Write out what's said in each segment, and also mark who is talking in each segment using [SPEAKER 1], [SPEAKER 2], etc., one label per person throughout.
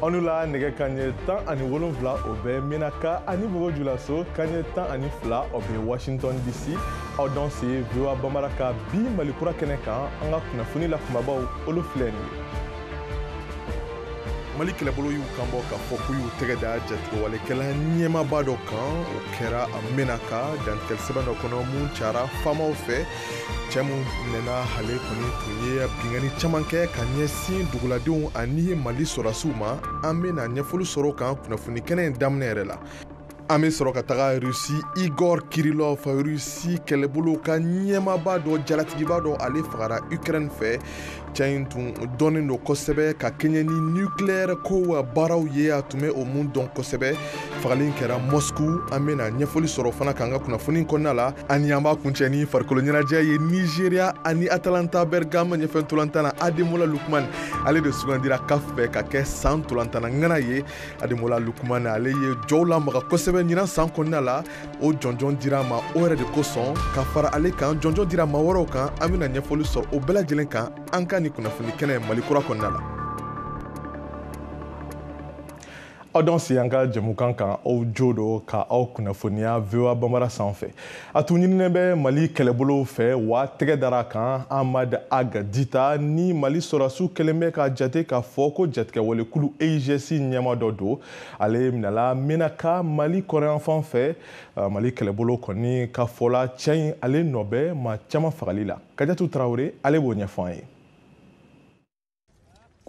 [SPEAKER 1] Aw la nɛgɛ kanɲɛ 17, o bɛ Menaka ani Bobo Julaso, kanɲɛ 12, o bɛ Washington DC. Aw danse VOA Bambara ka bi Mali kura kɛnɛ kan. An ka kunnafoni la kumabaw, olu filɛ nin ye. Mali kɛlɛbolo y'u kanbɔ k'a fɔ k'u y'u tɛgɛ da jatigɛwalekɛla ɲɛmaaba dɔ kan. O kɛra a Menaka, dantigɛli sɛbɛn dɔ kɔnɔ mun cara faamaw fɛ. Cɛ mun minɛna, ale kɔni tun ye binkanni caman kɛ ka ɲɛsin duguladenw ani Mali sɔrɔdasiw ma. An bɛna ɲɛfɔli sɔrɔ o kan kunnafoni kɛnɛ in daminɛ yɛrɛ la. An bɛ sɔrɔ ka taga Rusi. Igor Kirilov, Rusi kɛlɛbolo ka ɲɛmaaba dɔ, jalatigiba dɔ, ale fagara Ukraine fɛ. Cɛ in tun dɔnnen don kosɛbɛ ka kɛɲɛ ni nucléaire ko baaraw ye, a tun bɛ o mun dɔn kosɛbɛ. Fagali kɛra Moscou. An bɛna ɲɛfɔli sɔrɔ fana k'an ka kunnafoni kɔnɔna la. Ani an b'a kuncɛ ni farikolo ɲɛnajɛ ye. Nigeria ani Atalanta Bergame ɲɛfɛ ntolantan na, Ademola Lookman, ale de sugandira CAF fɛ ka kɛ san ntolantanna ŋana ye. Ademola Lookman, ale ye jɔw lamaga kosɛbɛ ɲinan san kɔnɔna la. O jɔnjɔn dira a ma o yɛrɛ de kosɔn. Ka fara ale kan, jɔnjɔn dira maa wɛrɛw kan. An bɛna ɲɛfɔli sɔrɔ o bɛɛ lajɛlen kan an ka nin kunnafoni kɛnɛ Mali kura kɔnɔna la. Aw danse an ka jɛmukan kan. Aw jo don ka aw kunnafoniya VOA Bambara sanfɛ. A tun ɲininen bɛ Mali kɛlɛbolow fɛ wa tɛgɛ dara a kan. Ahmad Ag Dita ni Mali sɔrɔdasiw kɛlen bɛ ka jate k'a fɔ ko jatigɛwalekulu EIGS ɲɛma dɔ don, ale minɛla Menaka, Mali kɔrɔnyanfan fɛ. Mali kɛlɛbolo kɔni ka fɔ la, cɛ in, ale nɔ bɛ maa caman fagali la. Kajatu Tarawele, ale b'o ɲɛfɔ an ye.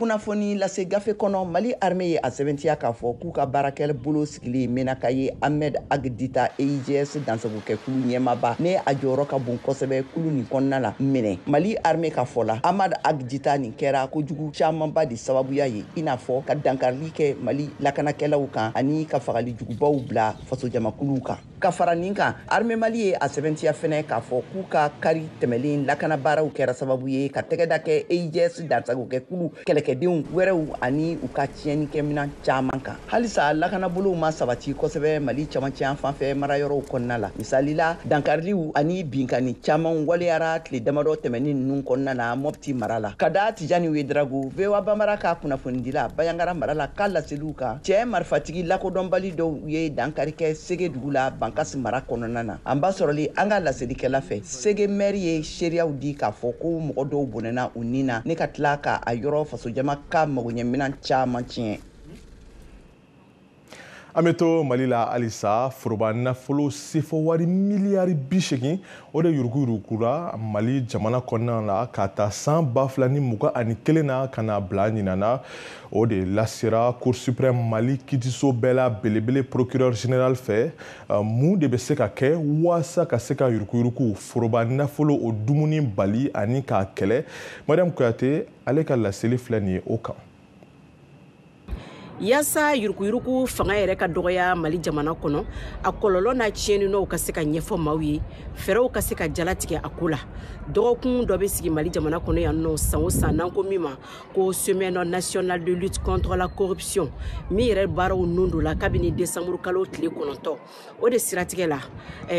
[SPEAKER 2] Kunnafoni lase gafe kɔnɔ, Mali armée ye a sɛbɛntiya k'a fɔ k'u ka baarakɛla bolo sigili Menaka ye Ahmed Agdita, EIGS dansagokɛkulu ɲɛmaba, ne a jɔyɔrɔ ka bon kosɛbɛ kulu nin kɔnɔna la, minɛ. Mali armée ka fɔ la, Ahmad Agdita nin kɛra kojugu camanba de sababuya ye, i n'a fɔ ka dankarili kɛ Mali lakanakɛlaw kan ani ka fagali jugubaw bila fasojamakuluw kan. Ka fara nin kan, armée Mali ye a sɛbɛntiya fɛnɛ k'a fɔ k'u ka kari tɛmɛlen lakana baaraw kɛra sababu ye ka tɛgɛda kɛ EIGS dansagokɛkulu kɛlɛkɛdenw wɛrɛw ani u ka tiɲɛnikɛminan caman kan. Halisa lakanabolow ma sabati kosɛbɛ Mali camancɛ yan fan fɛ marayɔrɔw kɔnɔna la. Misali la, dankariliw ani binkanni caman waleyara tile damadɔ tɛmɛnin ninnu kɔnɔna na Mɔpti mara la. Ka da Tijani Wedrago, VOA Bambara ka kunnafonidila Bayangara mara la, ka laseliw kan, cɛɛ marifatigi lakodɔnbali dɔw ye dankari kɛ Sege dugu la, Bankasi mara kɔnɔna na. An b'a sɔrɔli an ka laselikɛla fɛ, Sege mɛri ye seereyaw di k'a fɔ ko mɔgɔ dɔw bɔnɛna u nin na, ne ka tila ka a yɔrɔ fasojama ka magoɲɛminan caman tiɲɛ.
[SPEAKER 1] An bɛ to Mali la halisa. Foroba nafolo sefɔ wari miliyari 80, o de yuruguyurugura Mali jamana kɔnɔna la ka taa san 2021 na ka na bila ɲinan na. O de lasera Cour suprême, Mali kiitiso bɛɛ la belebele, procureur général fɛ. Mun de bɛ se ka kɛ waasa ka se ka yuruguyurugu foroba nafolo o dumuni bali ani k'a kɛlɛ? Mariam Kuyate, ale ka laseli filɛ nin ye o kan.
[SPEAKER 3] Yaasa yuruguyurugu fanga yɛrɛ ka dɔgɔya Mali jamana kɔnɔ, a kɔlɔlɔ n'a tiɲɛninɔw ka se ka ɲɛfɔ maaw ye, fɛɛrɛw ka se ka jalatigɛ a ko la, dɔgɔkun dɔ bɛ sigi Mali jamana kɔnɔ yan nɔ san o san, n'an ko min ma ko Semaine nationale de lutte contre la corruption, min yɛrɛ baaraw nun don la kabini décembre kalo tile 9. O de siratigɛ la,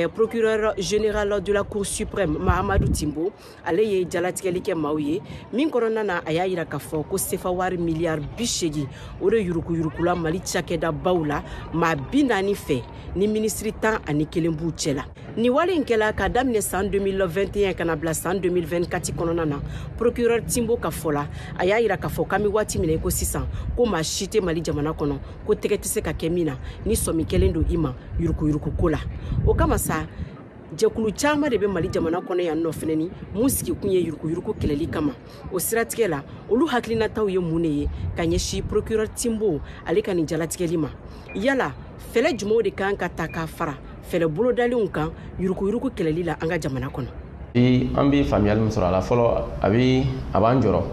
[SPEAKER 3] procureur général de la Cour suprême, Mahamadu Timbo, ale ye jalatigɛli kɛ maaw ye min kɔnɔna na, a y'a yira k'a fɔ ko sefa wari miliyari 80, o de yuruguyurugula Mali cakɛdabaw la maa 40 fɛ, ni minisiri 11 b'u cɛ la. Nin wale in kɛla k'a daminɛ san 2021 ka na bila san 2024 kɔnɔna na. Procureur Timbo ka fɔ la, a y'a yira k'a fɔ k'an bɛ waati min na i ko sisan, ko maa si tɛ Mali jamana kɔnɔ ko tɛgɛ tɛ se ka kɛ min na ni sɔmi kɛlen don i ma yuruguyurugu ko la. O kama sa, jɛkulu caman de bɛ Mali jamana kɔnɔ yan nɔ fɛnɛ, ni mun sigikun ye yuruguyurugu kɛlɛli kama. O siratigɛ la, olu hakilinataw ye mun de ye ka ɲɛsin procureur Timbo ale ka nin jalatigɛli ma? Yala fɛlɛ jumɛnw de kan ka ta k'a fara fɛlɛ bolodalenw kan yuruguyurugu kɛlɛli la an ka jamana kɔnɔ?
[SPEAKER 4] An bɛ faamuyali min sɔrɔ a la fɔlɔ, a b'an jɔrɔ,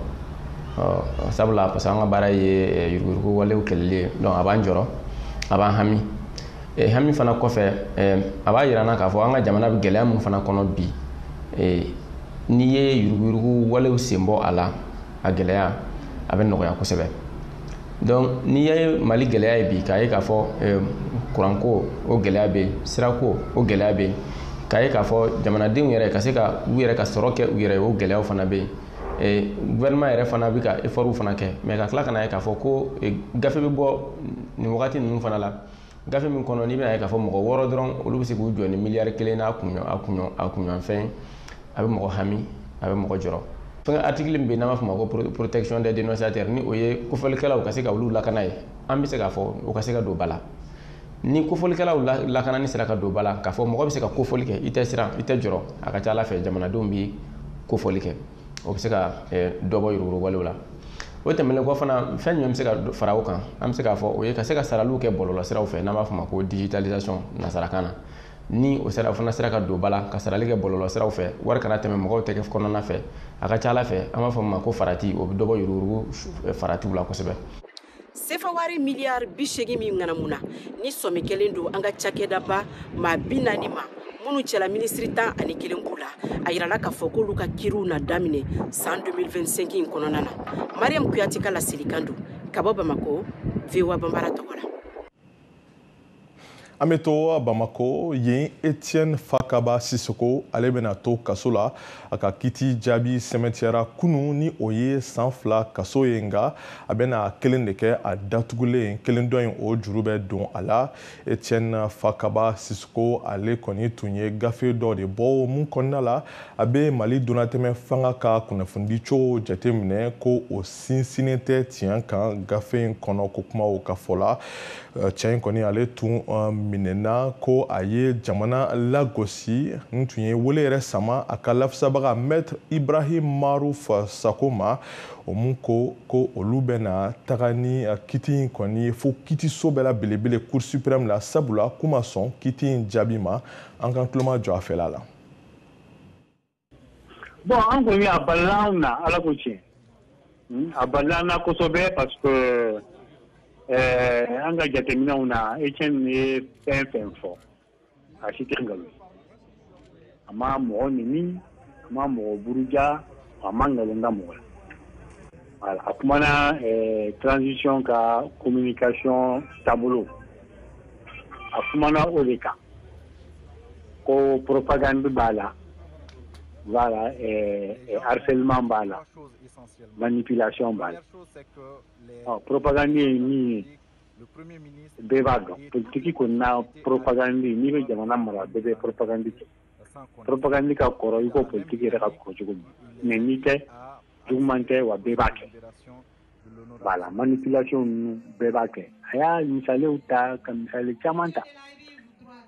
[SPEAKER 4] sabula parce que an ka baara ye yuruguyurugu walew kɛlɛli ye. Donc a b'an jɔrɔ, a b'an hami. Hami fana kɔfɛ, a b'a yira n na k'a fɔ an ka jamana bɛ gɛlɛya min fana kɔnɔ bi, n'i ye yuruguyurugu walew sen bɔ a la, a gɛlɛya a bɛ nɔgɔya kosɛbɛ. Donc n'i ye Mali gɛlɛya ye bi, k'a ye k'a fɔ kuranko o gɛlɛya bɛ yen, sirako o gɛlɛya bɛ yen, k'a ye k'a fɔ jamanadenw yɛrɛ ka se ka u yɛrɛ ka sɔrɔ kɛ u yɛrɛ ye, o gɛlɛyaw fana bɛ yen. Gouvernement yɛrɛ fana bɛ ka effort fana kɛ, mais ka tila ka na ye k'a fɔ ko gafe bɛ bɔ nin wagati ninnu fana la, gafe min kɔnɔ n'i bɛna ye k'a fɔ mɔgɔ 6 dɔrɔn olu bɛ se k'u jɔ ni miliyari 1 n'a kunɲɔgɔn fɛn, a bɛ mɔgɔ hami, a bɛ mɔgɔ jɔrɔ. Fɛn article min bɛ yen n'an b'a fɔ o ma ko protection des dénonciateurs, ni o ye kofɔlikɛlaw ka se ka olu lakana ye, an bɛ se k'a fɔ o ka se ka don ba la. Ni kofɔlikɛlaw lakanani sera ka don ba la, k'a fɔ mɔgɔ bɛ se ka kofɔli kɛ, i tɛ siran, i tɛ jɔrɔ, a ka ca Ala fɛ jamanadenw bɛ kofɔli kɛ, o bɛ se ka dɔ bɔ yuruguyurugu la. O tɛmɛnen kɔ fana, fɛn jumɛn bɛ se ka fara o kan? An bɛ se k'a fɔ o ye ka se ka saraliw kɛ bɔlɔlɔsiraw fɛ, n'an b'a fɔ o ma ko digitalisation nansarakan na. Ni o sera fana sera ka don ba la, ka sarali kɛ bɔlɔlɔsiraw fɛ, wari kana tɛmɛ mɔgɔw tɛgɛ kɔnɔna fɛ, a ka ca Ala fɛ an b'a fɔ o ma ko farati, o bɛ dɔ bɔ yuruguyurugu faratiw la kosɛbɛ.
[SPEAKER 3] Sefa wari miliyari 80 min ŋanamuna ni sɔmi kɛlen don an ka cakɛdaba maa 40 ma minnu cɛla minisiri 11 k'u la, a yirala k'a fɔ k'olu ka kiriw na daminɛ san 2025 in kɔnɔna na. Mariam Kuyate ka laselikan don ka bɔ Bamakɔ, VOA Banbara tɔgɔ la.
[SPEAKER 1] An bɛ to Bamako yen, Etienne Fakaba Sissoko ale bɛna to kaso la. A ka kiti jaabi sɛmɛntiyara kunun ni o ye san 2 kaso ye, nka a bɛna kelen de kɛ a datugulen, kelen dɔ in o juru bɛ don a la. Etienne Fakaba Sissoko ale kɔni tun ye gafe dɔ de bɔ mun kɔnɔna la a bɛ Mali donnatɛmɛ fanga ka kunnafonidicogo jateminɛ ko o sinsinnen tɛ tiɲɛ kan gafe in kɔnɔ ko kumaw ka fɔ la. Cɛ in kɔni ale tun minɛna ko a ye jamana lagosi, n tun ye wele yɛrɛ sama a ka lafisabaga Maître Ibrahim Maruf Sako ma, o mun ko ko olu bɛna taga ni kiti in kɔni fo kitiso bɛɛ la belebele Cour suprême la, sabula k'u ma sɔn kiti in jaabi ma. An k'an tulo majɔ a fɛla la.
[SPEAKER 5] Bon, an kɔni a balila anw na, Ala ko tiɲɛ, a balila an na kosɛbɛ, parce que an ka jateminɛw na, Etienne ye fɛn fɛn fɔ, a si tɛ nkalon ye. A ma mɔgɔ neni, a ma mɔgɔ buruja, a ma nkalon da mɔgɔ la. Voilà, a kumana transition ka communication taabolo, a kumana o de kan, ko propagande b'a la, voilà, harcèlement b'a la, manipulation b'a la. Ɔ, propagande ye min ye, bɛɛ b'a dɔn politiki kɔni na, propagande, n'i bɛ jamana mara, bɛɛ bɛ propagande kɛ. Propagande ka kɔrɔ i ko politiki yɛrɛ ka kɔrɔ cogo min, mais n'i tɛ juguman tɛ, wa bɛɛ b'a kɛ. Voilà, manipulation ninnu bɛɛ b'a kɛ. A y'a misaliw ta ka misali caman ta.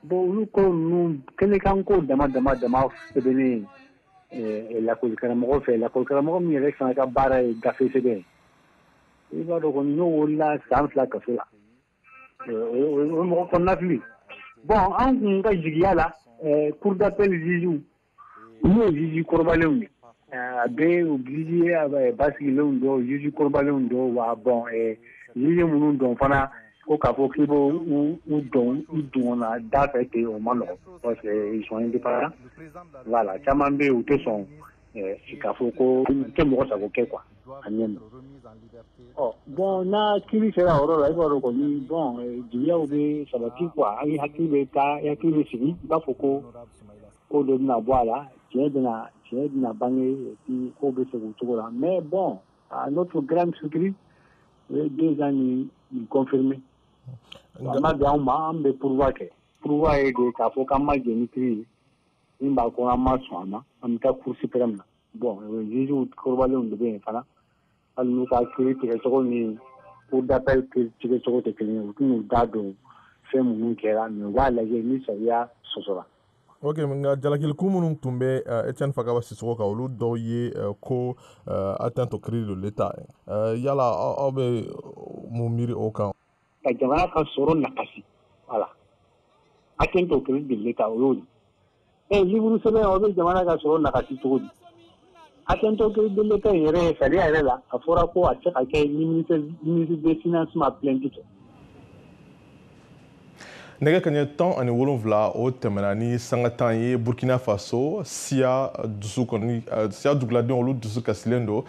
[SPEAKER 5] Bon, olu ko ninnu kɛnɛkan ko dama dama dama sɛbɛnnen lakɔli karamɔgɔ fɛ, lakɔli karamɔgɔ min yɛrɛ fana ka baara ye gafe sɛbɛn ye, i b'a dɔn kɔni n'o wolola san 2 kaso la, o ye mɔgɔ kɔnɔnafili. Bon, an kun ka jigiya la, cour d'appel juge, olu ye juge kɔrɔbalenw ye, a bɛɛ juge basigilenw dɔn, juge kɔrɔbalenw dɔn, wa bon, juge minnu dɔn fana, ko k'a fɔ k'i b'o u dɔn i dungɔnna da fɛ ten, o ma nɔgɔn, parce que ils sont indépendants. Voilà, caman bɛ yen u tɛ sɔn k'a fɔ ko u tɛ mɔgɔ sago kɛ quoi, a ɲɛ ma. Ɔ bon, n'a kiiri sera o yɔrɔ la, i b'a dɔn kɔni, bon, jigiyaw bɛ sabati quoi, i hakili bɛ taa, i hakili bɛ sigi, i b'a fɔ ko ko dɔ bɛna bɔ a la, tiɲɛ bɛna bange, et puis ko bɛ segin o cogo la. Mais bon, à notre grande surprise, o ye 2 ans nin confirmé. A ma bɛn anw ma, an bɛ pourvoi kɛ. Pourvoi ye de k'a fɔ k'an ma jɛn ni kiiri ye min b'a kɔnɔ, an ma sɔn a ma, an bɛ taa Cour suprême na. Bon, juge kɔrɔbalenw de bɛ yen fana, hali n'u ka kiiri tigɛcogo ni cour d'appel kiiri tigɛcogo tɛ kelen ye, u tɛn'u da don fɛn minnu kɛra, mais u b'a lajɛ ni sariya sɔsɔra.
[SPEAKER 1] Ok, nka jalakilikun minnu tun bɛ Etienne Fakaba Sissoko kan, olu dɔw ye ko atteinte au crédit de l'État. Yala aw bɛ mun miiri o kan?
[SPEAKER 5] Ka jamana ka sɔrɔ nakasi, voilà, atteinte au crédit de l'État, o y'o ye. Ɛ, livre sɛbɛn, o bɛ jamana ka sɔrɔ nakasi cogo di? Atteinte au crédit de l'État in yɛrɛ, sariya yɛrɛ la, a fɔra ko a tɛ se ka kɛ ni ministre des finances ma plainte kɛ.
[SPEAKER 1] Nɛgɛ kaɲɛ 17 o tɛmɛna ni sanga 10 ye. Burkina Faso, siya dusu kɔni, siya duguladenw olu dusu kasilen don,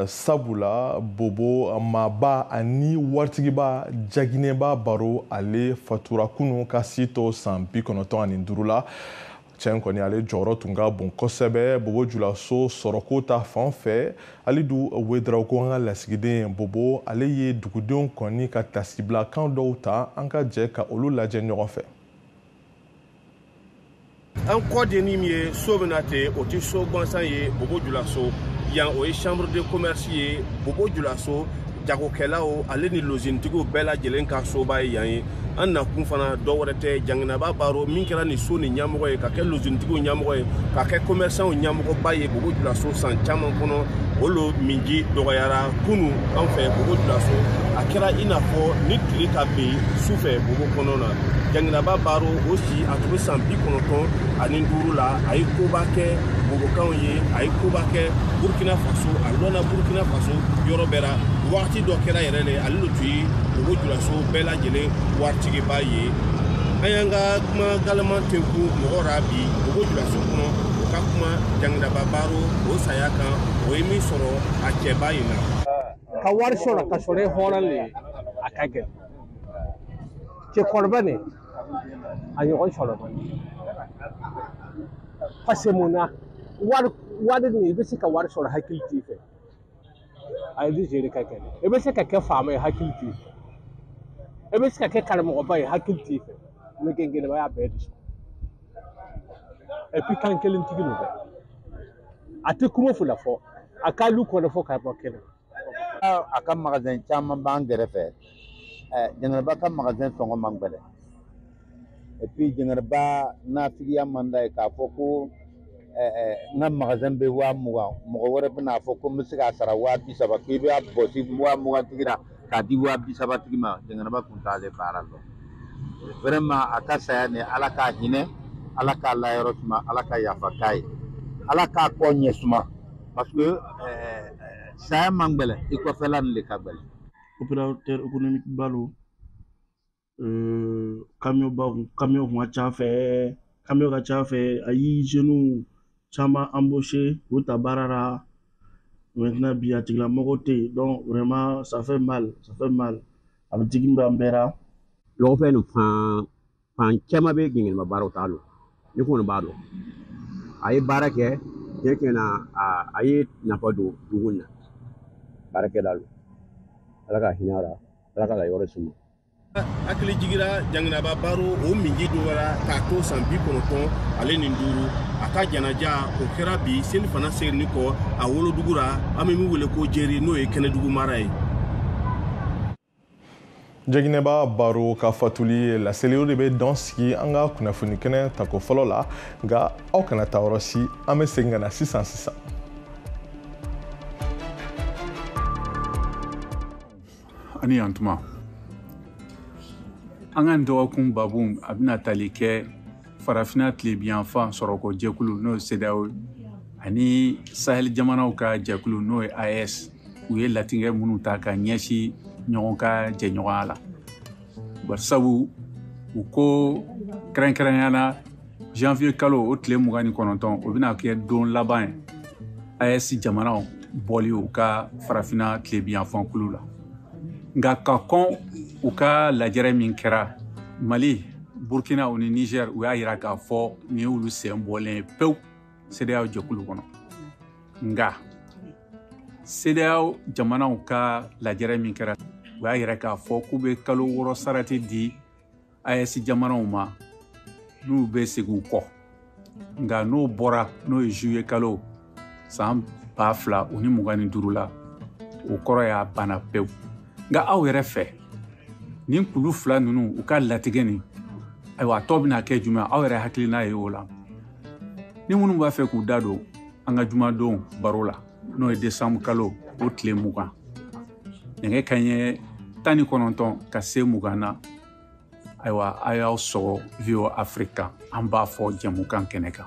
[SPEAKER 1] sabula bobo maaba ani waritigiba Jaginɛba Baro ale fatura kunu ka si to san 95 la. Cɛ kɔni ale jɔyɔrɔ tun ka bon kosɛbɛ Bobo Julaso sɔrɔko ta fan fɛ. Alidu Wedraogo, an ka lasigiden Bobo, ale ye dugudenw kɔni ka tasibilakan dɔw ta, an ka jɛ ka olu lajɛ ɲɔgɔn fɛ.
[SPEAKER 6] An kɔ de ni min ye so min na ten, o tɛ so gansan ye Bobo Julaso yan, o ye chambre de commerce ye Bobo Julaso. Jagokɛlaw ale ni lozintigiw bɛɛ lajɛlen ka soba ye yan ye. An nakun fana dɔ wɛrɛ tɛ, Janginaba Baro min kɛra nin so nin ɲɛmɔgɔ ye, ka kɛ lozintigiw ɲɛmɔgɔ ye, ka kɛ commerçantw ɲɛmɔgɔba ye Bobo Julaso san caman kɔnɔ, o lo minji dɔgɔyara kunu an fɛ Bobo Julaso. A kɛra i n'a fɔ ni tile ka ben su fɛ Bobo kɔnɔ na. Janginaba Baro o si a tun bɛ san 95 la. A ye koba kɛ Bobokanw ye, a ye koba kɛ Burkina Faso, a lɔnna Burkina Faso yɔrɔ bɛɛ la. Wagati dɔ kɛra yɛrɛ de, ale de tun ye Bobo Julaso bɛɛ lajɛlen waritigiba ye. An y'an ka kuma galaman tenku mɔgɔ ra bi Bobo Julaso kɔnɔ, o ka kuma Janginaba Baro o saya kan, o ye min sɔrɔ a cɛba in na.
[SPEAKER 7] Ka wari sɔrɔ ka sɔrɔ e hɔrɔn le ye, a ka gɛlɛn. Cɛkɔrɔba nin a ɲɔgɔn sɔrɔ man di, parce que mun na wari nin, i bɛ se ka wari sɔrɔ hakili t'i fɛ, a ye di ka gɛlɛn. I bɛ se ka kɛ faama ye, hakili t'i fɛ. I bɛ se ka kɛ karamɔgɔba ye, hakili t'i fɛ. Mais gɛnɛba y'a bɛɛ de sɔrɔ. Et puis kan kelentigi don dɛ, a tɛ kuma fila fɔ, a ka lu kɔnɔ fɔ ka bɔ kɛnɛ.
[SPEAKER 8] A ka magasin caman b'an kɛrɛfɛ. Janginaba ka magasin sɔngɔ man gɛlɛn. Et puis Janginaba nafigiya man d'a ye k'a fɔ ko n ka magasin bɛ 20,000, mɔgɔ wɛrɛ bɛna fɔ ko n bɛ se k'a sara 30,000, k'i b'a bɔsi 20,000 tigi la k'a di 30,000 tigi ma. Janginaba kun t'ale baara dɔn. Vraiment a ka saya nin, Ala k'a hinɛ, Ala k'a layɔrɔ suma, Ala ka yafa k'a ye, Ala k'a kɔ ɲɛ suma, parce que saya man gɛlɛn, i kɔfɛla nin de ka gɛlɛn.
[SPEAKER 9] Opérateur économique balo, camion ba camion kun ka ca fɛ, camion ka ca fɛ, a ye jeunes caman embauché k'u ta baara la. Maintenant bi a tigilamɔgɔ tɛ yen, donc vraiment ça fait mal, ça fait mal, a bɛ digi b'an bɛɛ la.
[SPEAKER 10] Lɔgɔfɛn nin fan caman bɛ Janginaba Baro t'a dɔn, ne kɔni b'a dɔn. A ye baara kɛ tiɲɛ na, a ye nafa don dugu in na, baarakɛla don. Ala ka hinɛ a la, Ala ka yɔrɔ suma.
[SPEAKER 6] Hakili jigira Janginaba Baro o minji dɔgɔyara k'a to san 95. A ka janaja o kɛra bi seli fana seginni kɔ a wolodugu la, an bɛ min wele ko Jeri, n'o ye Kɛnɛdugu mara ye.
[SPEAKER 1] Janginaba Baro ka fatuli laseli, o de bɛ dan sigi an ka kunnafoni kɛnɛ tako fɔlɔ la. Nka aw kana taa yɔrɔ si, an bɛ segin ka na sisan sisan.
[SPEAKER 11] Ani yantuma, an ka dɔgɔkun babu a bɛna tali kɛ farafinna tilebinyanfan sɔrɔko jɛkulu, n'o ye CEDEAO, ani Sahel jamanaw ka jɛkulu, n'o ye AES, u ye latigɛ minnu ta ka ɲɛsin ɲɔgɔn ka jɛɲɔgɔnya la. Barisabu u ko kɛrɛnkɛrɛnnenya la janvier kalo o tile 29, o bɛna kɛ don laban ye AES jamanaw bɔli u ka farafinna tilebinyanfan kulu la. Nka ka kɔn u ka lajɛrɛ min kɛra Mali, Burkina ni Niger, u y'a yira k'a fɔ nin ye olu sen bɔlen ye pewu CEDEAO jɛkulu kɔnɔ. Nka CEDEAO jamanaw ka lajɛrɛ min kɛra, u y'a yira k'a fɔ k'u bɛ kalo 6 sarati di AES jamanaw ma n'u bɛ segin u kɔ. Nka n'o bɔra, n'o ye juillet kalo san 2025 la, o kɔrɔ y'a banna pewu. Nka aw yɛrɛ fɛ, nin kulu fila ninnu u ka latigɛ nin, ayiwa a tɔ bɛna kɛ jumɛn, aw yɛrɛ hakilina ye o la? Ni minnu b'a fɛ k'u da don an ka jumadon baro la, n'o ye décembre kalo o tile 20, nɛgɛ kanɲɛ 19 ka se 20 na, ayiwa a y'aw sɔgɔ VOA Afrique kan, an b'a fɔ jɛmukan kɛnɛ kan.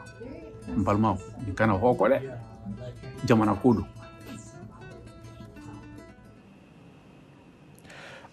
[SPEAKER 11] N balimaw, nin kana hɔ kɔ dɛ, jamana ko don.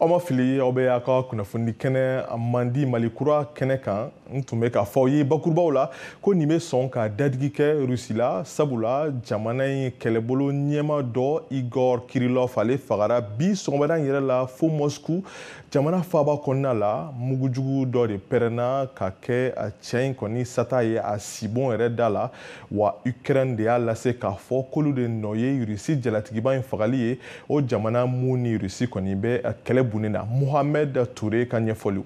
[SPEAKER 1] Aw ma fili, aw bɛ aw ka kunnafoni kɛnɛ mandi Mali kura kɛnɛ kan. N tun bɛ k'a fɔ aw ye bakurubaw la ko nin bɛ sɔn ka dadigi kɛ Rusi la, sabula jamana in kɛlɛbolo ɲɛma dɔ Igor Kirillov, ale fagara bi sɔgɔmada in yɛrɛ la fo Moscou jamana faaba kɔnɔna la. Mugujugu dɔ de pɛrɛnna ka kɛ a cɛ in kɔni sata ye a sibon yɛrɛ da la. Wa Ukraine de y'a lase k'a fɔ k'olu de nɔ ye Rusi jalatigiba in fagali ye, o jamana mun ni Rusi kɔni bɛ kɛlɛ bunnen na. Mohamed Touré ka ɲɛfɔliw.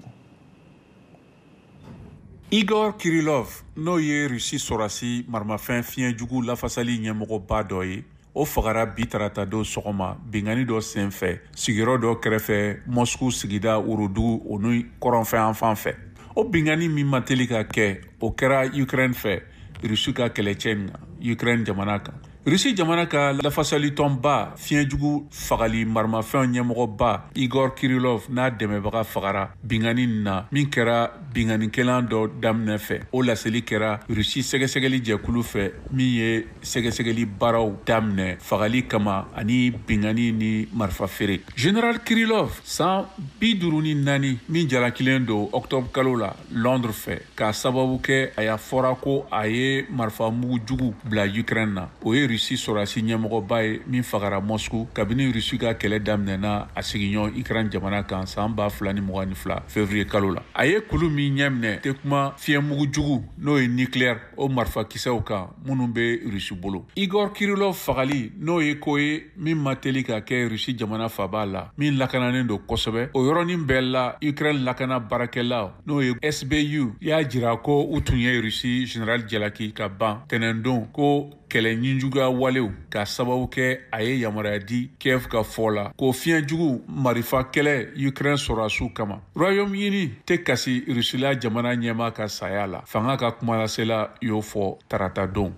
[SPEAKER 11] Igor Kirillov, n'o ye Rusi sɔrɔdasi maramafɛn fiɲɛjugu lafasali ɲɛmɔgɔba dɔ ye, o fagara bi tarata don sɔgɔma binkanni dɔ senfɛ sigiyɔrɔ dɔ kɛrɛfɛ Moscou sigida worodugu o ni kɔrɔnfɛ fan fɛ. O binkanni min ma teli ka kɛ, o kɛra Ukraine fɛ, Rusi ka kɛlɛcɛ in kan Ukraine jamana kan. Rusi jamana ka lafasalitɔnba fiɲɛjugu fagali maramafɛnw ɲɛmɔgɔba Igor Kirillov n'a dɛmɛbaga fagara binkanni na min kɛra binkannikɛlan dɔ daminɛ fɛ. O laseli kɛra Rusi sɛgɛsɛgɛli jɛkulu fɛ min ye sɛgɛsɛgɛli baaraw daminɛ fagali kama ani binkanni ni marifa feere. Général Kirillov, san 54, min jalakilen don octobre kalo la Londres fɛ k'a sababu kɛ a y'a fɔra ko a ye marifa mugu jugu bila Ukraine na, o ye Rusi sɔrɔdasi ɲɛmɔgɔba ye min fagara Moscou kabini Rusi ka kɛlɛ daminɛna a sigiɲɔgɔn Ukraine jamana kan san 2022 février kalo la. A ye kulu min ɲɛminɛ tɛ kuma fiɲɛmugu jugu n'o ye nucléaire o marifakisɛw kan minnu bɛ Rusi bolo. Igor Kirillov fagali, n'o ye ko ye min ma teli ka kɛ Rusi jamana faaba la min lakananen don kosɛbɛ, o yɔrɔnin bɛɛ la Ukraine lakana baarakɛlaw n'o ye SBU y'a jira ko u tun ye Rusi général jalaki ka ban tɛnɛndon ko kɛlɛ ɲinjuguya walew k'a sababu kɛ a ye yamaruya di Kiev ka fɔ la ko fiɲɛjugu marifa kɛlɛ Ukraine sɔrɔdasiw kama. Royaume-Uni tɛ kasi Rusila jamana ɲɛmaa ka saya la, fanga ka kumalasela y'o fɔ tarata don.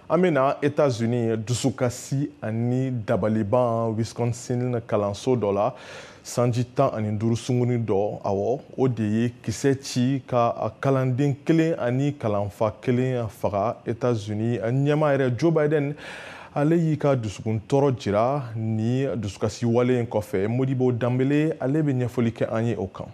[SPEAKER 1] An bɛna États-Unis, dusukasi ani dabaliban Wisconsin kalanso dɔ la. Sanji 15 sunguni dɔ, awɔ, o de ye kisɛ ci ka kalanden kelen ani kalanfa kelen faga. États-Unis ɲɛmaa yɛrɛ Joe Biden, ale y'i ka dusukun tɔɔrɔ jira ni dusukasi wale in kɔfɛ. Modibo Danbele, ale bɛ ɲɛfɔli kɛ an ye o kan.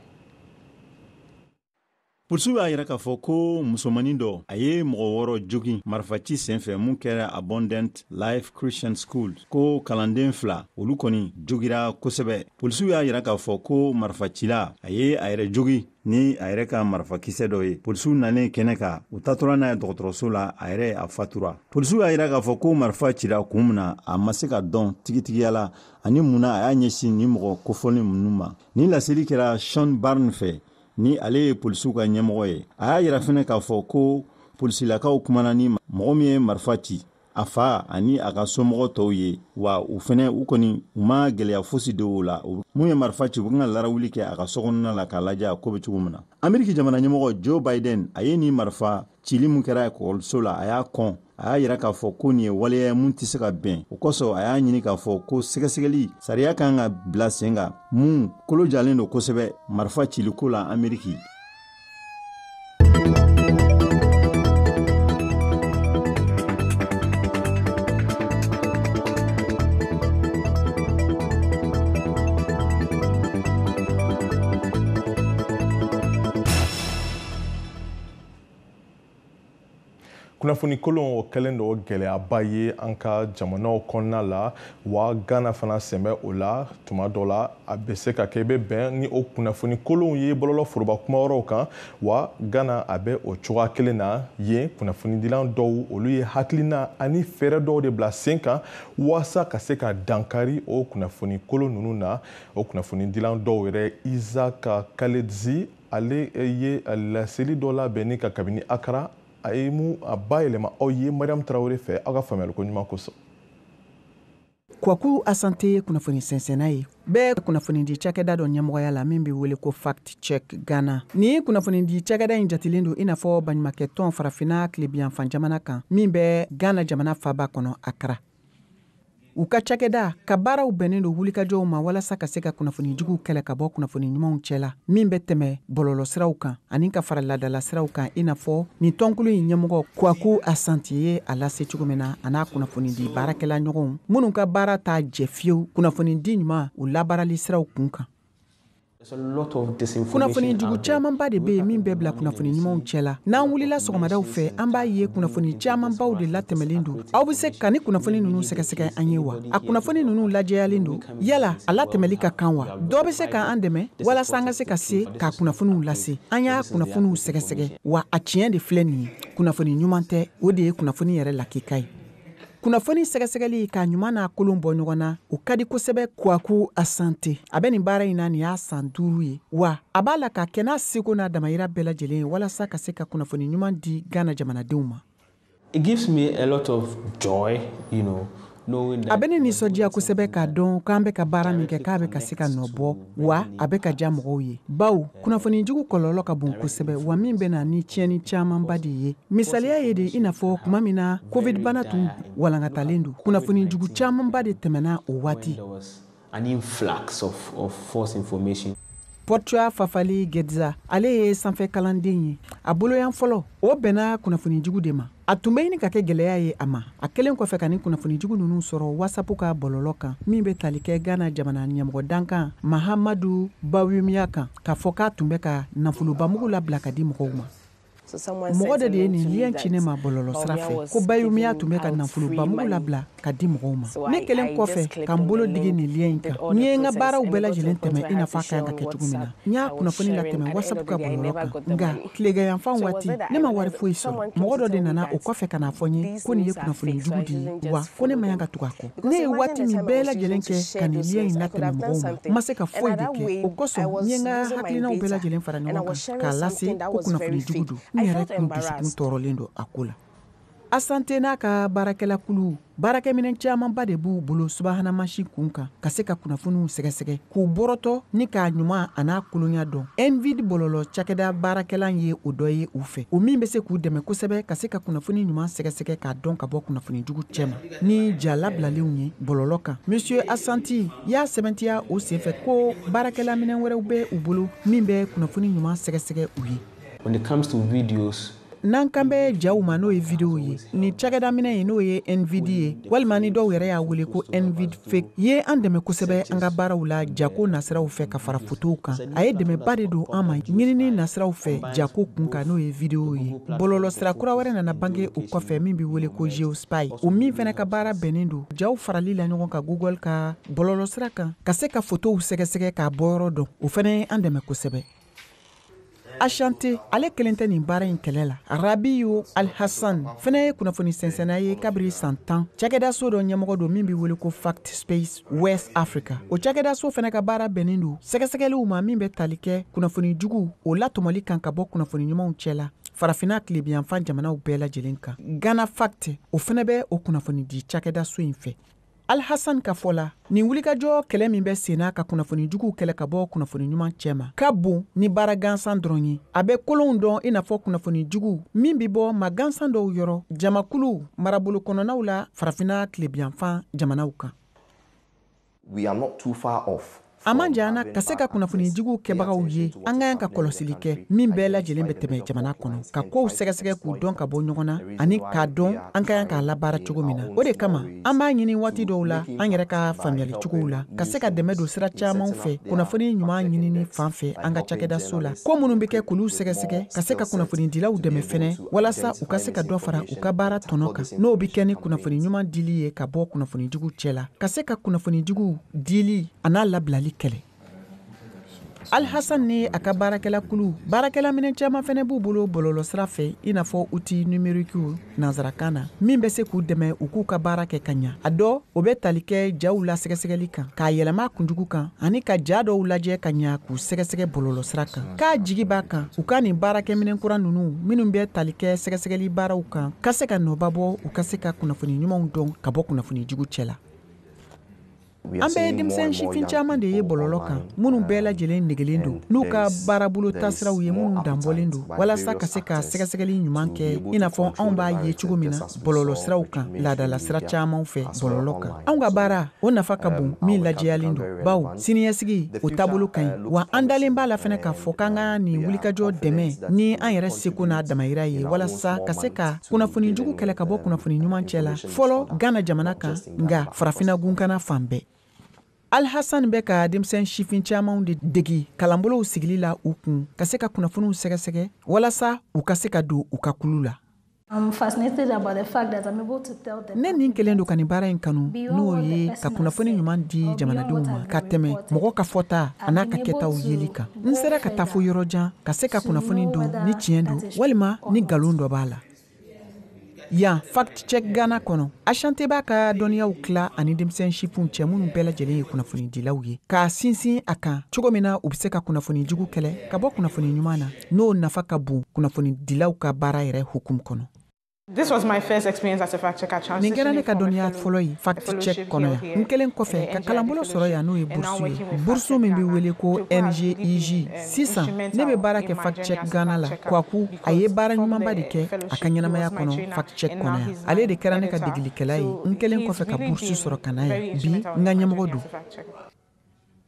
[SPEAKER 12] Polisiw y'a yira k'a fɔ ko musomanin dɔ, a ye mɔgɔ 6 jogin marifaci senfɛ mun kɛra Abundant Life Christian School, ko kalanden 2, olu kɔni jogira kosɛbɛ. Polisiw y'a yira k'a fɔ ko marifacila, a ye a yɛrɛ jogi ni a yɛrɛ ka marifakisɛ dɔ ye. Polisiw nalen kɛnɛ kan, u tatora n'a ye dɔgɔtɔrɔso la, a yɛrɛ a fatura. Polisiw y'a yira k'a fɔ ko marifa cira kun min na, a ma se ka dɔn tigitigiya la ani mun na a y'a ɲɛsin ni mɔgɔ kofɔlen ninnu ma. Ni laseli kɛra Sean Barn fɛ, ni ale ye polisiw ka ɲɛmɔgɔ ye. A y'a yira fɛnɛ k'a fɔ ko polisilakaw kumana ni mɔgɔ min ye marifa ci, a fa ani a ka somɔgɔ tɔw ye, wa u fɛnɛ u kɔni u ma gɛlɛya fosi don o la. Mun ye marifa ci, u kan ka larawuli kɛ a ka sokɔnɔna la k'a lajɛ a ko bɛ cogo min na. Ameriki jamana ɲɛmɔgɔ Joe Biden, a ye nin marifa cili mun kɛra ekɔliso la, a y'a kɔn. A y'a yira k'a fɔ ko nin ye waleya mun tɛ se ka bɛn. O kosɔn a y'a ɲini k'a fɔ ko sɛgɛsɛgɛli sariya kan ka bila sen kan mun kolo jalen don kosɛbɛ marifa ciliko la Ameriki.
[SPEAKER 1] Kunnafoni kolon, o kɛlen don gɛlɛyaba ye an ka jamanaw kɔnɔna la, wa Ghana fana sen bɛ o la. Tuma dɔ la, a bɛ se ka kɛ i bɛ bɛn ni o kunnafoni kolonw ye bɔlɔlɔ foroba kuma wɛrɛw kan. Wa Ghana a bɛ o cogoya kelen na yen. Kunnafonidilan dɔw, olu ye hakilina ani fɛɛrɛ dɔw de bila sen kan walasa ka se ka dankari o kunnafoni kolon ninnu na. O kunnafonidilan dɔw yɛrɛ, Isaac Kaledzi, ale ye laseli dɔ labɛnni ka kabini Accra, a ye mun a bayɛlɛma aw ye Mariam Tarawele fɛ, aw ka faamuyali ko ɲuman kosɔn.
[SPEAKER 13] Kwaku Asante, kunnafoni sɛnsɛnna ye, bɛɛ kunnafonidi cakɛda dɔ ɲɛmɔgɔya la min bɛ wele ko Fact Check Ghana. Ni kunnafonidi cakɛda in jatilen don i n'a fɔ baɲumakɛtɔn farafinna tilebiyanfan jamana kan min bɛ Ghana jamana faba kɔnɔ Accra. U ka cakɛda ka baaraw bɛnnen don wulikajɔw ma walasa ka se ka kunnafoni juguw kɛlɛ ka bɔ kunnafoni ɲumanw cɛ la, min bɛ tɛmɛ bɔlɔlɔsiraw kan ani ka fara laadalasiraw kan, i n'a fɔ nin tɔnkulu in ɲɛmɔgɔ Kwaku Asante ye a lase cogo min na, a n'a kunnafonidi baarakɛla ɲɔgɔnw minnu ka baara t'a jɛ fiyewu kunnafonidi ɲuman o labaarali siraw kun kan. Kunnafoni jugu camanba de bɛ yen min bɛ bila kunnafoni ɲumanw cɛ la. N'an wulila sɔgɔmadaw fɛ, an b'a ye kunnafoni camanbaw de latɛmɛlen don. Aw bɛ se ka ni kunnafoni ninnu sɛgɛsɛgɛ an ye wa? A kunnafoni ninnu lajɛyalen don yala a latɛmɛli ka kan wa? Dɔ bɛ se k'an dɛmɛ walasa an ka se ka se k'a kunnafoniw lase. An y'a kunnafoniw sɛgɛsɛgɛ, wa a tiɲɛ de filɛ nin ye. Kunnafoni ɲuman tɛ, o de ye kunnafoni yɛrɛ lakika ye. Kunnafoni sɛgɛsɛgɛli k'a ɲuman n'a kolon bɔ ɲɔgɔn na, o ka di kosɛbɛ Kwaku Asante. A bɛ nin baara in na nin y'a san 5 ye, wa a b'a la ka kɛ n'a seko n'a damayira bɛɛ lajɛlen ye walasa ka se ka kunnafoni ɲuman di Ghana jamanadenw ma.
[SPEAKER 4] It gives me a lot of joy, you know.
[SPEAKER 13] A bɛ ne nisɔndiya kosɛbɛ k'a dɔn k'an bɛ ka baara min kɛ, k'a bɛ ka se ka nɔ bɔ, wa a bɛ ka diya mɔgɔw ye, bawo kunnafoni jugu kɔlɔlɔ ka bon kosɛbɛ, wa min bɛ na ni tiɲɛni camanba de ye. Misaliya ye de, i n'a fɔ tuma min na covid bana tun walankatalen don, kunnafoni jugu camanba de tɛmɛna o waati.
[SPEAKER 4] An influx of false information.
[SPEAKER 13] Portua Fafali Gedza, ale ye sanfɛ kalanden ye. A boloyan fɔlɔ, o bɛnna kunnafoni jugu de ma. A tun bɛ ɲini ka kɛ gɛlɛya ye a ma, a kɛlen kɔfɛ ka nin kunnafoni jugu ninnu sɔrɔ WhatsApp ka bɔlɔlɔ kan, min bɛ tali kɛ Ghana jamana ɲɛmɔgɔ dankan Mahamadu Bawumia kan, k'a fɔ k'a tun bɛ ka nafolobamugu labila ka di mɔgɔw ma. Mɔgɔ dɔ de ye nin lien ci ne ma bɔlɔlɔ sira fɛ, ko Bawumia tun bɛ ka nafolobamugu labila ka di mɔgɔw ma. Ne kɛlen kɔfɛ ka n bolo digi nin lien in kan, n ye n ka baaraw bɛɛ lajɛlen tɛmɛ i n'a fɔ a ka kan ka kɛ cogo min na. N y'a kunnafoni latɛmɛ WhatsApp ka bɔlɔlɔ kan, nka tileganyanfan waati ne ma wari foyi sɔrɔ. Mɔgɔ dɔ de nana o kɔfɛ ka n'a fɔ n ye ko nin ye kunnafoni jugu de ye, wa ko ne man kan ka tugu a kɔ. Ne ye waati min bɛɛ lajɛlen kɛ ka nin lien in latɛmɛ mɔgɔw ma, n ma se ka foyi de kɛ. O kosɔn n ye n ka hakilinaw bɛɛ lajɛlen fara ɲɔgɔn kan k'a lase ko kunnafoni jugu don. N yɛrɛ kun dusukun tɔɔrɔlen don a ko la. Asante n'a ka baarakɛlakulu, baarakɛminɛn camanba de b'u bolo subahana mansin kun kan ka se ka kunnafoniw sɛgɛsɛgɛ k'u bɔrɔtɔ ni k'a ɲuman a n'a kolonya dɔn. Envid bɔlɔlɔ cakɛda baarakɛlan ye o dɔ ye u fɛ, o min bɛ se k'u dɛmɛ kosɛbɛ ka se ka kunnafoni ɲuman sɛgɛsɛgɛ k'a dɔn ka bɔ kunnafoni jugu cɛma ni ja labilalenw ye bɔlɔlɔ kan. Monsieur Asante y'a sɛbɛntiya o senfɛ ko baarakɛlaminɛn wɛrɛw bɛ u bolo min bɛ kunnafoni ɲuman sɛgɛsɛgɛ u ye.
[SPEAKER 4] When it comes to videos,
[SPEAKER 13] n'an kan bɛ jaw ma, n'o ye video ye, ni cakɛdaminɛ ye n'o ye NVD ye, walima ni dɔw yɛrɛ y'a wele ko NVD fake ye, an dɛmɛ kosɛbɛ an ka baaraw la jako nasiraw fɛ ka fara fotow kan. A ye dɛmɛba de don an ma ɲinini nasiraw fɛ jako kun kan, n'o ye video ye. Bɔlɔlɔsira kura wɛrɛ nana bange o kɔfɛ min bɛ wele ko GeoSpy, o min fana ka baara bɛnnen don jaw farali la ɲɔgɔn kan Google ka bɔlɔlɔsira kan ka se ka fotow sɛgɛsɛgɛ k'a bɔyɔrɔ dɔn. O fana ye an dɛmɛ kosɛbɛ. Asante ale kelen tɛ nin baara in kɛlɛ la. Rabiu Alhassan fana ye kunnafoni sɛnsɛnna ye kabiri san 10. Cakɛdaso dɔ ɲɛmɔgɔ don min bɛ wele ko Fact Space West Africa. O cakɛdaso fana ka baara bɛnnen don sɛgɛsɛgɛliw ma min bɛ tali kɛ kunnafoni jugu o latɔmɔli kan ka bɔ kunnafoni ɲumanw cɛ la farafinna tilebiyanfan jamanaw bɛɛ lajɛlen kan. Ghana Fact, o fana bɛ o kunnafoni di cakɛdaso in fɛ. Alhassan ka fɔ la, nin wulikajɔ kɛlɛ min bɛ senna ka kunnafoni juguw kɛlɛ ka bɔ kunnafoni ɲuman cɛ ma ka bon ni baara gansan dɔrɔn ye. A bɛ kolonw dɔn i n'a fɔ kunnafoni jugu min bɛ bɔ ma gansan dɔw yɔrɔ jamakulu marabolo kɔnɔnaw la farafinna tilebiyanfan jamanaw kan.
[SPEAKER 14] We are not too far off.
[SPEAKER 13] A man jan na ka se ka kunnafoni jugu kɛbagaw ye, an ka kan ka kɔlɔsili kɛ min bɛɛ lajɛlen bɛ tɛmɛ jamana kɔnɔ, ka kow sɛgɛsɛgɛ k'u dɔn ka bɔ ɲɔgɔn na ani k'a dɔn an ka kan k'a labaara cogo min na. O de kama an b'a ɲini waati dɔw la an yɛrɛ ka faamuyali cogow la ka se ka dɛmɛ don sira caman fɛ kunnafoni ɲuman ɲinini fan fɛ an ka cakɛdaso la, ko minnu bɛ kɛ k'olu sɛgɛsɛgɛ ka se ka kunnafonidilaw dɛmɛ fɛnɛ walasa u ka se ka dɔ fara u ka baara tɔnɔ kan, n'o bɛ kɛ ni kunnafoni ɲuman dili ye ka bɔ kunnafoni jugu cɛ la, ka se ka kunnafoni jugu dili a n'a labilali kɛlɛ. Alhassan ni a ka baarakɛlakulu, baarakɛlaminɛn caman fana b'u bolo bɔlɔlɔsira fɛ i n'a fɔ outil numérique nansarakan na min bɛ se k'u dɛmɛ u k'u ka baara kɛ ka ɲa. A dɔ o bɛ tali kɛ jaw la sɛgɛsɛgɛli kan, k'a yɛlɛma kunjugu kan ani ka ja dɔw lajɛ ka ɲa k'u sɛgɛsɛgɛ bɔlɔlɔsira kan. K'a jigi b'a kan u ka nin baarakɛminɛn kura ninnu minnu bɛ tali kɛ sɛgɛsɛgɛli baaraw kan ka se ka nɔba bɔ u ka se ka kunnafoni ɲumanw dɔn ka bɔ kunnafoni jugu cɛ la. An bɛ denmisɛn sifin caman de ye bɔlɔlɔ kan, minnu bɛɛ lajɛlen negelen don n'u ka baarabolo taasiraw ye, minnu danbɔlen don walasa ka se ka sɛgɛsɛgɛli ɲuman kɛ, i n'a fɔ anw b'a ye cogo min na bɔlɔlɔ siraw kan, laadala sira caman fɛ bɔlɔlɔ kan. Anw ka baara o nafa ka bon, min lajɛyalen don, bawo siniɲɛsigi o taabolo ka ɲi. Wa an dalen b'a la fɛnɛ k'a fɔ k'an ka nin wulikajɔ dɛmɛ ni an yɛrɛ seko n'a damayira ye, walasa ka se ka kunnafoni jugu kɛlɛ ka bɔ kunnafoni ɲuman cɛ la, fɔlɔ Ghana jamana kan, nka farafinna gunkana fan bɛɛ. Alhassan bɛ ka denmisɛn sifin camanw de degi kalanbolow sigili la u kun, ka se ka kunnafoniw sɛgɛsɛgɛ walasa u ka se ka don u ka kulu la. Ne nin kelen don ka nin baara in kanu, n'o ye ka kunnafoni ɲuman di jamanadenw ma ka tɛmɛ mɔgɔ ka fɔta a n'a ka kɛtaw yeli kan. N sera ka taa fo yɔrɔ jan ka se ka kunnafoni dɔn ni tiɲɛ don walima ni nkalon dɔ b'a la. Yan Fact Check Ghana kɔnɔ, Asante b'a ka dɔnniyaw tila ani denmisɛn sifinw cɛ, minnu bɛɛ lajɛlen ye kunnafonidilaw ye, k'a sinsin a kan cogo min na u bɛ se ka kunnafoni jugu kɛlɛ ka bɔ kunnafoni ɲuman na, n'o nafa ka bon kunnafonidilaw ka baara yɛrɛ hukumu kɔnɔ. Nin kɛra ne ka dɔnniya fɔlɔ ye Fact Check kɔnɔ yan. N kɛlen kɔfɛ ka kalanbolo sɔrɔ yan, n'o ye burusu ye, burusu min bɛ wele ko NGIJ. Sisan ne bɛ baara kɛ Fact Check Ghana la. Kwaku a ye baara ɲumanba de kɛ a ka ɲɛnamaya kɔnɔ Fact Check kɔnɔ yan. Ale de kɛra ne ka degelikɛla ye n kɛlen kɔfɛ ka burusu sɔrɔ ka na yan. Bi n ka ɲɛmɔgɔ don.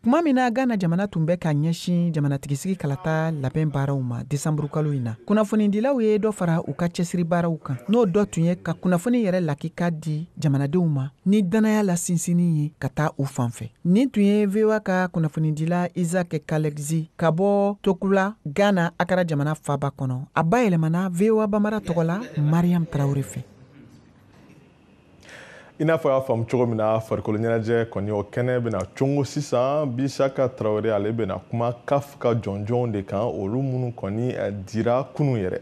[SPEAKER 13] Tuma min na Ghana jamana tun bɛ ka ɲɛsin jamanatigisigi kalata labɛn baaraw ma desanburukalo in na, kunnafonidilaw ye dɔ fara u ka cɛsiri baaraw kan, n'o dɔ tun ye ka kunnafoni yɛrɛ lakika di jamanadenw ma ni dannaya la sinsinni ye ka taa u fan fɛ. Nin tun ye VOA ka kunnafonidila Isaac Kalexi ka bɔ Tokula, Ghana, Accra jamana faaba kɔnɔ. A bayɛlɛmana VOA Bambara tɔgɔ la Mariam Traoré fɛ.
[SPEAKER 1] I n'a fɔ y'a faamu cogo min na, farikolo ɲɛnajɛ kɔni o kɛnɛ bɛna cogo sisan. Bisaka Tarawele, ale bɛna kuma CAF ka jɔnjɔnw de kan, olu minnu kɔni dira kunun yɛrɛ.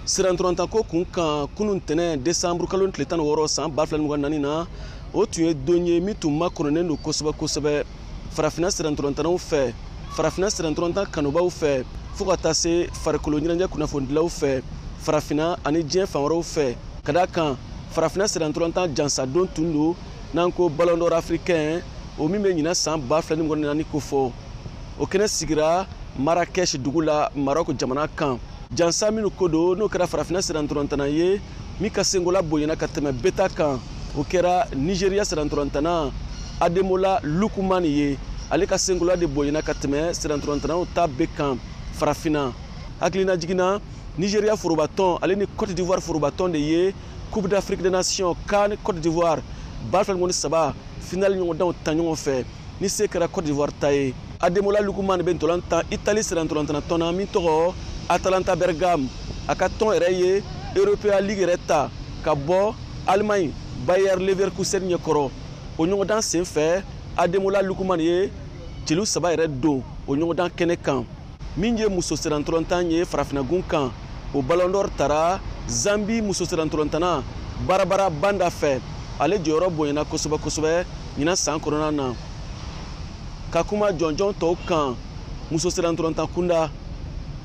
[SPEAKER 15] Sirantɔrɔntako kun kan, kunun tɛnɛ desanburu kalo tile 16 san 2024 na, o tun ye don ye min tun makɔnɔnen don kosɛbɛ kosɛbɛ farafinna sirantɔrɔntanaw fɛ, farafinna sirantɔrɔntan kanubaw fɛ, fo ka taa se farikolo ɲɛnajɛ kunnafonidilaw fɛ farafinna ani diɲɛ fan wɛrɛw fɛ, ka d'a kan farafinna sirantɔrɔntan jansadon tun don, n'an ko Ballon d'Or africain, o min bɛ ɲinan san 2024 kofɔ. O kɛnɛ sigira Marrakech dugu la, Maroc jamana kan. Jansa minnu ko don, n'o kɛra farafinna sirantɔrɔntana ye min ka senkola bonyana ka tɛmɛ bɛɛ ta kan, o kɛra Nigeria sirantɔrɔntana Ademola Lookman ye. Ale ka senkola de bonyana ka tɛmɛ sirantɔrɔntanaw ta bɛɛ kan farafinna. Hakilina jiginna, Nigeria forobatɔn ale ni Côte d'Ivoire forobatɔn de ye Coupe d'Afrique des Nations CAN Côte d'Ivoire 2023 finale ɲɔgɔndanw ta ɲɔgɔn fɛ, ni se kɛra Côte d'Ivoire ta ye. Ademola Lookman bɛ ntolan tan Italie sirantɔrɔntana tɔn na min tɔgɔ Atalanta Bergame. A ka tɔn yɛrɛ ye Europa League yɛrɛ ta ka bɔ Allemagne Bayer Leverkusen ɲɛkɔrɔ. O ɲɔgɔndan sen fɛ, Ademola Lookman ye celu 3 yɛrɛ don o ɲɔgɔndan kɛnɛ kan. Min ye muso sirantɔrɔntan ye farafinnagun kan, o Ballon d'Or tara Zambi muso sirantɔrɔntana Barbara Banda fɛ. Ale jɔyɔrɔ bonyana kosɛbɛ kosɛbɛ ɲinan san kɔnɔna na. Ka kuma jɔnjɔn tɔw kan, muso sirantɔrɔntan kunda,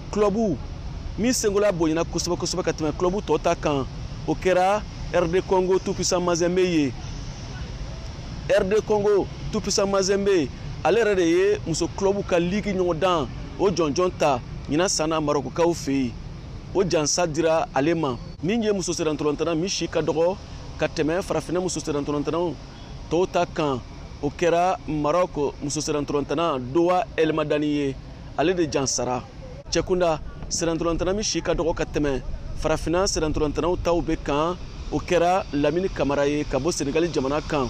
[SPEAKER 15] club min senkola bonyana kosɛbɛ kosɛbɛ ka tɛmɛ club tɔw ta kan, o kɛra RD Congo Tout-Puissant Mazembe ye. RD Congo Tout-Puissant Mazembe, ale yɛrɛ de ye muso club ka ligue ɲɔgɔndan o jɔnjɔn ta ɲinan san na Marokokaw fɛ yen. O jansa dira ale ma. Min ye muso sirantɔrɔntana min si ka dɔgɔ ka tɛmɛ farafinna muso sirantɔrɔntanaw tɔw ta kan, o kɛra Maroc muso sirantɔrɔntana Doha Elmadani ye. Ale de jansara. Cɛkunda, sirantɔrɔntana min si ka dɔgɔ ka tɛmɛ farafinna sirantɔrɔntanaw taw bɛ kan, o kɛra Lamini Kamara ye ka bɔ Senegali jamana kan.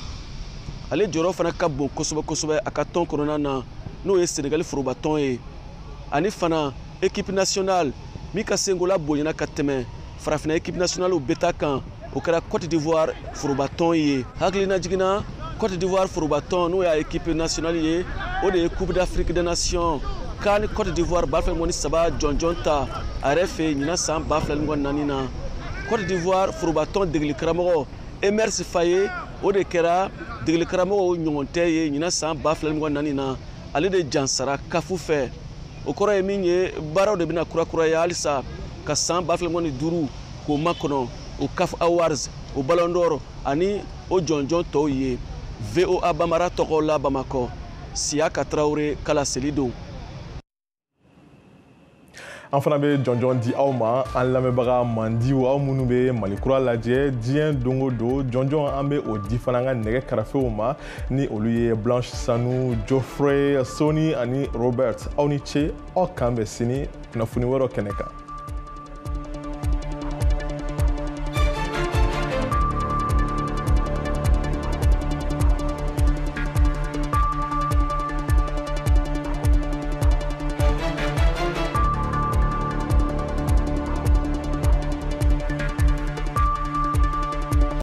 [SPEAKER 15] Ale jɔyɔrɔ fana ka bon kosɛbɛ kosɛbɛ a ka tɔn kɔnɔna na, n'o ye Senegali forobatɔn ye. Ani fana équipe nationale min ka senkola bonyana ka tɛmɛ farafinna équipe nationale bɛɛ ta kan, o kɛra Côte d'Ivoire forobatɔn ye. Hakilina jiginna, Côte d'Ivoire forobatɔn, n'o y'a équipe nationale ye, o de ye Coupe d'Afrique des Nations CAN Côte d'Ivoire 2023 jɔnjɔn ta a yɛrɛ fɛ ɲinan san 2024 na. Côte d'Ivoire forobatɔn degeli karamɔgɔ Emerse Faé, o de kɛra degeli karamɔgɔw ɲɔgɔn tɛ ye ɲinan san 2024 na. Ale de jansara CAF fɛ. O kɔrɔ ye min ye, baaraw de bɛna kurakuraya halisa ka san 2025 k'o makɔnɔ, o CAF Awards, o Ballon d'Or ani o jɔnjɔn tɔw ye. VOA Bambara tɔgɔ la Bamakɔ, Siyaka Tarawele ka laseli don.
[SPEAKER 1] An fana bɛ jɔnjɔn di aw ma, an lamɛnbaga mandiw, aw minnu bɛ Malikura lajɛ diɲɛ don o don. Jɔnjɔn an bɛ o di fana an ka nɛgɛ karafew ma, ni olu ye Blanche Sanu, Geoffrey Soni ani Robert. Aw ni ce, aw kan bɛ sini kunnafoni wɛrɛw kɛnɛ kan.